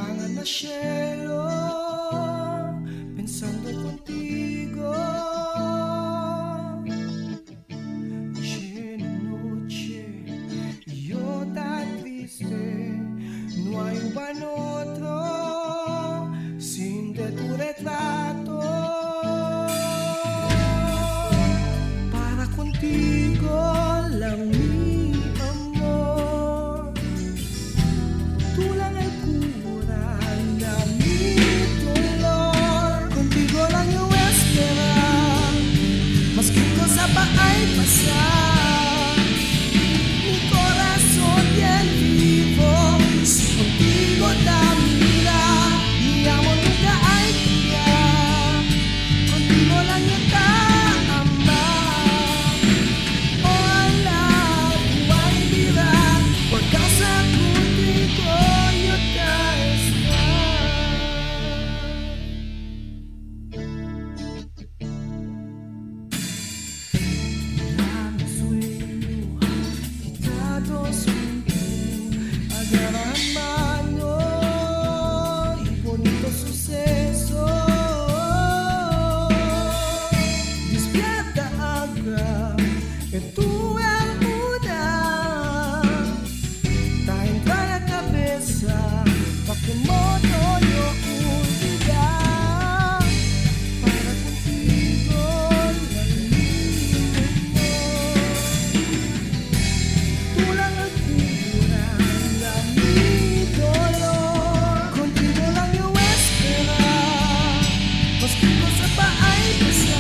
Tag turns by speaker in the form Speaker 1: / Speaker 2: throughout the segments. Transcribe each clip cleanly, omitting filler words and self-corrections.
Speaker 1: Apagan na cielo, pensando contigo. Noche, noche, yo tan triste, no hay un otro sin de tu retrato. Para contigo lang mi amor, tú lang el cura na mi dolor. Contigo lang yo esperar, maski cosa pa ay pasar. Mi corazón bien vivo, si contigo da mi vida, mi amor nunca hay cambiar. Contigo lang yo ta amar. Hola, buhay vida, por causa contigo yo ta estar. Mi sueño, quitados agarran mano y bonito suceso. Despierta agua en tu una, ta entra la cabeza pa' que modo yo olvidar. Para contigo la mi amor, tú lang ang cura na mi dolor. Contigo lang yo esperar, maski cosa pa ay pasar.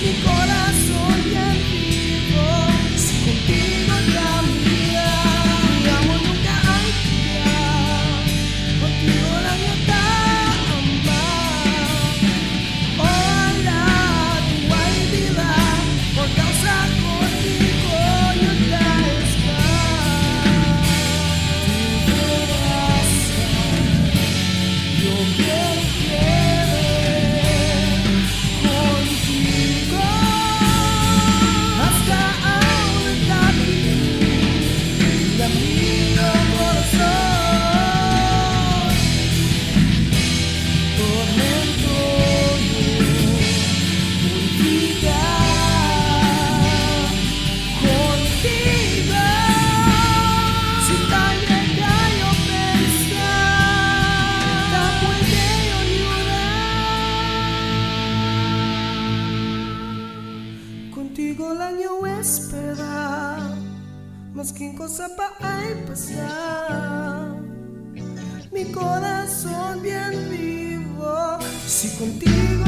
Speaker 1: Mi corazón bien vivo, si contigo da mi vida, mi amor nunca hay cambiar. Contigo lang yo ta amar. Hola, tu ay vida, por causa contigo yo ta estar. Te verás, yo bien quiero contigo hasta ahorita la mi corazón tormento olvidar contigo si tal llega yo pensar ta puede llorar. Contigo lang yo esperar, maski cosa pa ay pasar. Mi corazón bien vivo, si contigo